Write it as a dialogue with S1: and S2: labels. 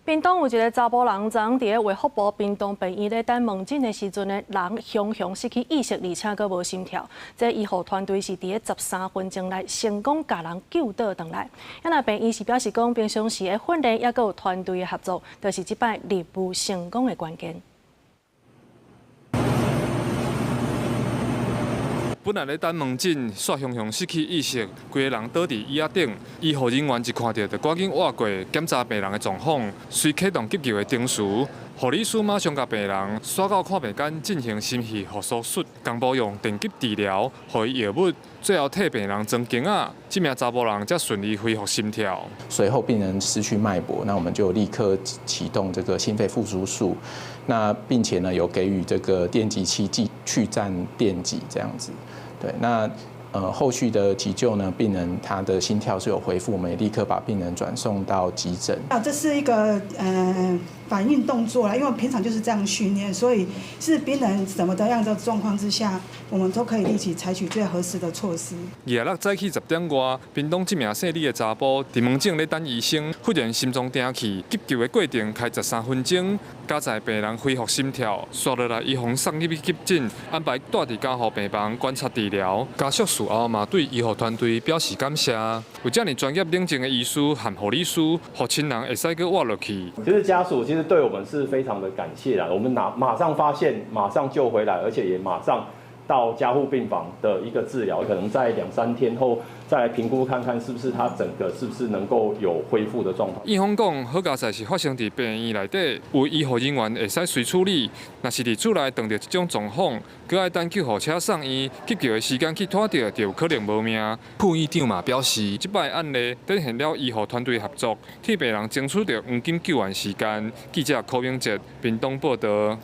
S1: 屏東有一个查埔人，昨昏佇咧衛福部屏東病院咧等門診的時陣呢，人雄雄失去意識，而且閣無心跳。這醫護團隊是佇咧13分鐘內成功共人救倒轉來。啊，若病院是表示講，平常時的訓練，抑閣有團隊的合作，就是這擺任務成功的關鍵。
S2: 本來咧等門診，煞雄雄失去意識，規个人倒佇椅仔頂。醫護人員一看著，就趕緊倚過檢查病人的狀況，隨啟動急救的程序。護理師馬上共病人徙到看病間進行心肺復甦術，同步用電擊治療，予伊藥物，最後替病人裝弓仔，這名查埔人才順利恢復心跳。
S3: 隨後病人失去脈搏，那我們就立刻啟動這個心肺復甦術，那並且呢有給予這個電擊器劑去顫電擊這樣子。對，那後續的急救呢，病人他的心跳是有恢復，我們也立刻把病人轉送到急診。
S4: 啊，這是一個反應動作啦，因為平常就是這樣訓練，所以是病人什麼的樣的狀況之下，我們都可以立即採取最合適的措施。
S2: 26早起10點外，屏東這名姓李的查埔佇門診咧等醫生，忽然心臟停去，急救的過程開13分鐘，佳哉病人恢復心跳，紲落來伊予送入去急診，安排蹛佇加護病房觀察治療。家屬事後嘛對醫護團隊表示感謝，有遮爾專業冷靜的醫師和護理師，予親人會使閣活落去。
S5: 其實家屬其實對我們是非常的感謝啦，我們馬上發現，馬上救回來，而且也馬上到加護病房的一個治療，可能在兩三天後再來評估看看是不是他整個是不是能夠有恢復的狀態。
S2: 院方講，好佳哉是發生佇病院內底，有醫護人員會使隨處理。若是佇厝內碰著這種狀況，閣愛等救護車送院，急救的時間去拖著，就有可能無命。副院長嘛表示，這擺案例展現了醫護團隊合作，替病人爭取著黃金救援時間。記者柯明哲屏東報導。